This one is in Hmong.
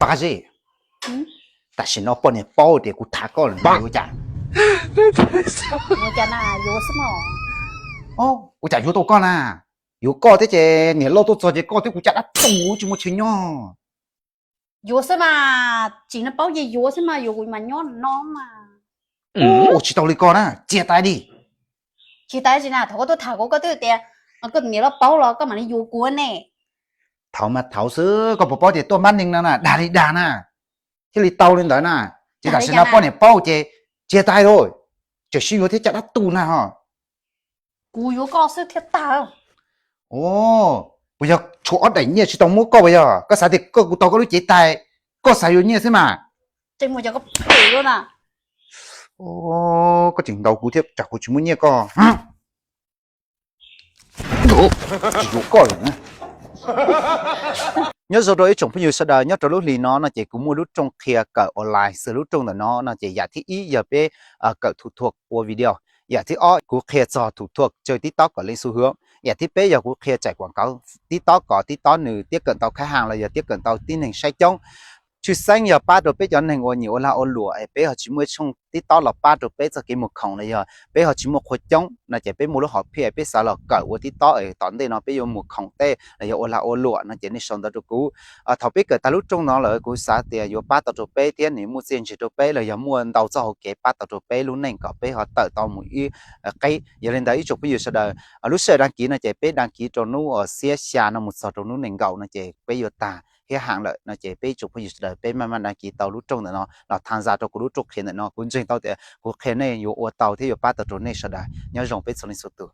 Pab Zeb, tam sim no poj niam paub tias kuv tham koj lawm yuav ua cas? Ua cas na, yuav xwb mas. Ua cas yuav tau koj na? Yuav koj thiab ces niam loj tuaj txog ces koj thiab kuv caj dab tu tsis muaj chaw nyob. Yuav xwb mas, tsis no paub ces yuav xwb mas, yuav kuv mas nyob no mas. Ua tsis tau li koj na, chia tay li. Tsis tas tsis na, thaum koj tuaj tham kuv koj twb tias koj niam loj paub los koj mam li yuav kuv ne. Thaum mas thaum xwb, koj puas paub tias tuaj mab neeg no na dag li dag na, thiaj li tau li ntawd na. Ces tam sim no poj niam paub ces chia tay lauj, tseem sib yuav thiab caj dab tu na ho. Kuv yuav koj xwb thiaj tag. Puas yog tshuav ob daim nyiaj tsis tau muab koj puas yog? Koj xav tias koj kuv tau koj lub cev tais, koj xav yuav nyiaj xwb mas. Tseem muaj cov koj phem na. Koj tseem ntaus kuv thiab tsam kuv tsis muab nyiaj koj. Tsis yuav koj lawm. Nyob zoo rau ib tsoom phooj ywg sawv daws, nyob rau lub hlis no no ces kuv muaj lub rooj qhia kawm online xws lub rooj ntawm no no ces yam thib ib yog peb kawm thủ tục ua video. Yam thib ob kuv qhia txog thủ tục chơi TikTok kom lên xu hướng. Yam thib peb yog kuv qhia chạy quảng cáo TikTok kom TikTok nws tiếp cận tau khách hàng los yog tiếp cận tau tib neeg saib coob. Tshwj xeeb yog pab rau peb cov neeg uas nyiam ua lag ua luam es peb ho tsis muaj tshooj TikTok los pab rau peb txoj kev mus khoom los yog peb ho tsis muaj qhua coob no ces peb muaj lub hom phiaj peb xav los kawm ua TikTok es tom ntej no peb yuav mus khoom tej los yog ua lag ua luam no ces nej sau ntawv rau kuv. Thaum peb kawm tag lub rooj no lawm kuv xav tias yuav pab tau rau peb thiab nws muaj txiaj ntsig rau peb los yog muaj ntau txoj hauv kev pab tau rau peb lub neej kom peb ho tawm tau mus ib qeb. Yog li ntawd ib tsoom phooj ywg sawv daws, lub sij hawm đăng ký no ces peb đăng ký rau hnub xiab xya no mus txog rau hnub nees nkaum no ces peb yuav tag hiab heem lawm no ces peb ib tsoom phooj ywg sawv daws peb maj mam đăng ký tau lub rooj ntawm no los tham ntxa rau kuv lub rooj qhia ntawm no. Kuv ntseeg tau tias kuv qhia nej yuav ua tau thiab yuav pab tau rau nej sawv daws. Nyob zoo peb txhua leej txhua tus.